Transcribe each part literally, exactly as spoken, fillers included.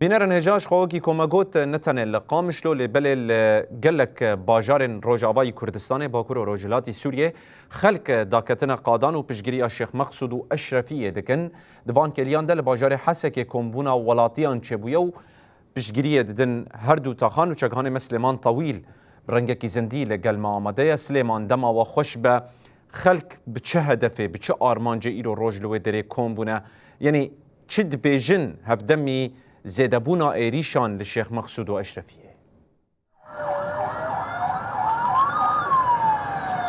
Bînerên hêja, ji xwe wekî ku me got, ne tenê li Qamişlo, lê belê li gelek bajarên Rojavayî Kurdistanê, Bakur û Rojhilatî Sûriyê, xelk daketine qadan û piştgiriya Şêx Meqsûd û Eşrefiyê dikin. Di van kêliyan de li bajarê Hesekê kombûna welatiyan çêbûye û piştgiriyê didin her du taxan û çekhanê me Silêman Tawîl bi rengekî zindî li gel me amade ye. Silêman, dema we xweş be. Xelk bi çi hedefê, bi çi armancê îro roj li wê derê kom bûne? Yanî çi dibêjin hevdemî zêdebûna êrîşan li Şêx Meqsûd û Eşrefiyê?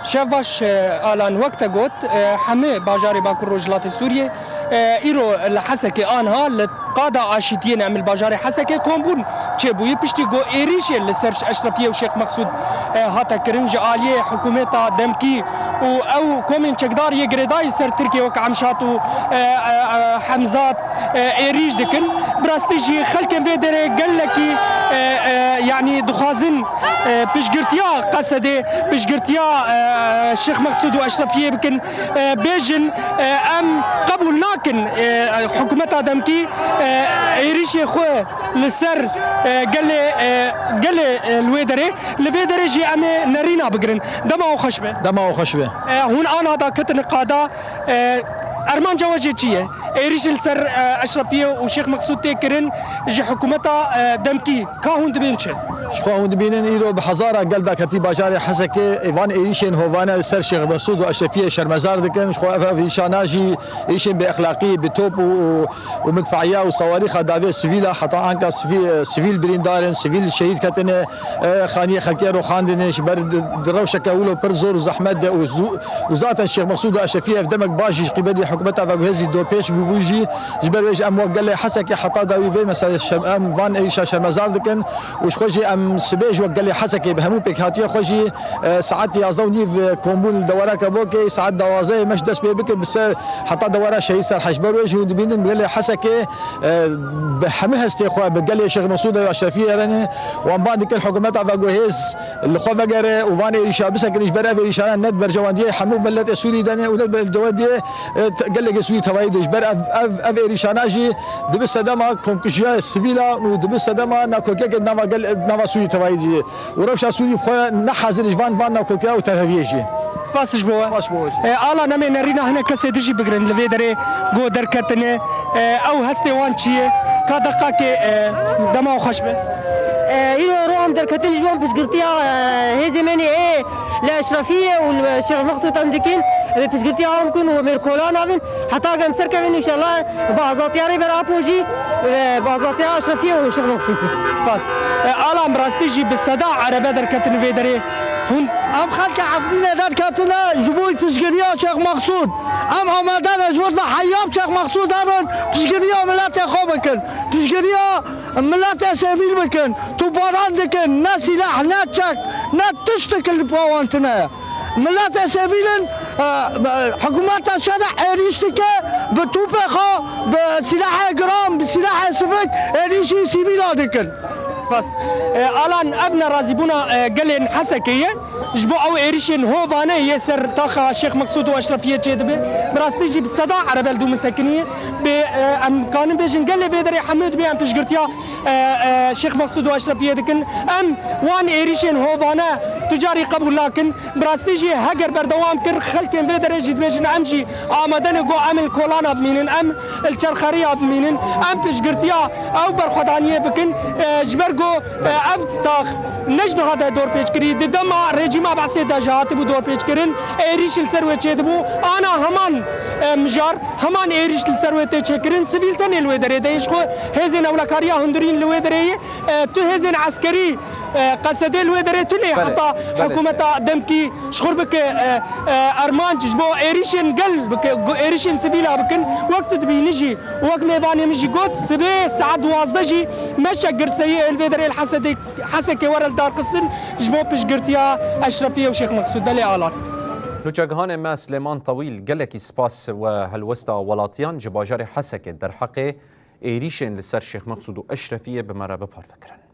Şev baş, e, Alan, wek te got, e, hemê bajarê Bakur Rojhilatê Sûriyê, e, îro li Hesekê, anha li qada aşîtiyê ne, em li bajarê Hesekê kom bûn çêbûyî, piştî ku êrîşê li ser Eşrefiyê û Şêx Meqsûd, e, hate kirin ji aliyê hikûmeta demkî û ew komên çekdar yê girêdayî ser Tirkiye wek Emşat û, e, e, e, Hemzat, e, êrîş dikin. Bi rastî jî xelkên vê derê gelekî, e, e, yanî dixwazin, e, piştgirtiya Qesedê, piştgirtiya, e, Şêx Meqsûd û Eşrefiyê bikin, e, bêjin, e, em qebûl nakin, e, hikûmeta demkî, e, êrîşê xwe li ser, e, gelê, e, gelê, e, li wê derê, li vê derê jî em ê nerîna bigirin. Dema we xweş be. Dema we xweş be. E, hûn ana daketin qada, e, armanca we jê çi ye? Êrîş li ser, e, Eşrefiyê û Şêx Meqsûd tê kirin, ji hikûmeta, e, demkî ka hûn dibên çi? Ji xwe hûn dibînin îro bi hezara gel daketî bajarê Hesekê, ê van êrîşên hovane li ser Şêx Meqsûd û Eşrefiyê şermezar dikin. Ji xwe ev, ev êrîşana jî êrîşên bêexlaqî bi top û, û, û midfaiya û sawarîxa davê sivîla, heta anka sivî-, sivîl birîndar in, sivîl şehîd ketine, e, xaniyê xelkê roxandine, ji ber di, di rewşeke wilo pir zor û zehmet de û zu-, û zaten Şêx Meqsûd û Eşrefiyê ev demek baş jî ji qîbelî hikûmeta veguhêzî dopêş bûbû jî, ji ber wê jî em wek gelê Hesekê heta dawî vê meselê şer-, em van êrîşa şermezar dikin û ji xwe jî em sibê jî wek gelê Hesekê bi hemû pêkhatiya xwe jî, e, saet yazdeh û nîv, e, kombûn li dewara Kebokê, saet dawazehê meş dest pê bikin bi ser heta dewara Şehîd Serheş. Ber wê jî hûn dibînin gelê Hesekê, e, bi hemû hestê xwe bi gelê Şêx Mesûd û Eşrefiyê re ne. Wan ban dikin hikûmeta veguhêz li xwe vegere û van êrîşa bisekine, ji ber ev êrîşana ne di berjewendiyê hemû miletê Sûrî de ne û ne di berjewendiyê, e, te-, gelekê Sûrî tevayî de. Ji ber ev, ev, ev êrîşana jî dibe sedema komkujiya sivîla û dibe sedema nakokiyeke nava gel-, nava Sûrî tevayî de. Û rewşa Sûrî bi xwe ne hazir ji van, van nakokiya û tevheviyê jî. Spas ji bo we. Spas ji bo we jî. E, Alan, em ê nerîna hinek kesê dijî bigirin li vê derê ku derketine. E, ew hestê wan çi ye? Ka deqakê, e, dema xweş be. E, îro ro em derketin ji bo em piştgirtiya, e, hêzê me nê ê li Eşrefiyê û li Şêx Meqsûd em dikin. Em ê piştgirtiya wan bikin û em ê li kolan navin. Heta ku em serkevin înşallah bi azatiya Rêber Apo jî, e, bi azatiya Eşrefiyê û Şêx Meqsûd. Spas. E, Alan, bi rastî jî bi seda erebe derketin vê derê. Hûn Em xelkê Efrînê derketine ji bo piştgiriya Şêx Meqsûd. Em amade ne ji vir de heya bi Şêx Meqsûd herin piştgiriya miletê xwe bikin. Piştgiriya miletê sivîl bikin. Toparan dikin. Ne sîleh, ne çek, ne tiştek li pa wan tune ye. Miletê sivîl in, e, e, hikûmeta şer êrîş dike, bi topê xwe, bi sîlehê giran, bi sîlehê sivik êrîşî sivîla dikin. Spas. E, Alan, ev nerazîbûna, e, gelên Hesekê ye. Ji bo ew êrîşên hovane yê ser taxa Şêx Meqsûd û Eşrefiyê çêdibe. Bi rastî jî bi seda erebe li dû min sekinî. Bi, e, em kanin bêjin gelê vê derê hemû dibê em piştgirtiya, e, e, Şêx Meqsûd û Eşrefiyê dikin. Em wan êrîşên hovane tu carî qebûl nakin. Bi rastî jî heger berdewam kir, xelkên vê derê jî dibêjin, em jî amade ne ku em li kolana bimînin, em li çerxeriya bimînin, em piştgirtiya ew berxwedaniyê bikin, e, ji ber ku, e, ev tax ne ji niha de dorpêçkirî, di dema rejîma Be'sê de jî hatibû dorpêçkirin, êrîş li ser wê çêdibû, ana heman, e, mijar, heman êrîş li ser wê tê çêkirin, sivîl tenê li wê derê de ye, ji xwe hêzên ewlekariya hundirîn li wê derê ye, e, tu hêzên eskerî, e, Qesedê li wê derê tune, belê, heta belê, hikûmeta demkî ji xwe bike, e, e, armanc ji bo êrîşên gel bike, gu-, êrîşên sivîla bikin. Wek tu dibînî jî, wek mêvanê min jî got, sibê saet duwazdeh jî meşe girseyî ê li vê derê li Hesedê, Hesekê were li darxistin ji bo piştgirtiya Eşrefiyê û Şêx Meqsûd. Belê Alan. Nûçegihanê me Silêman Tawîl, gelekî spas we helwesta welatiyan ji bajarê Hesekê derheqê êrîşên li ser Şêx Meqsûd û Eşrefiyê bi me re bi parve kirin.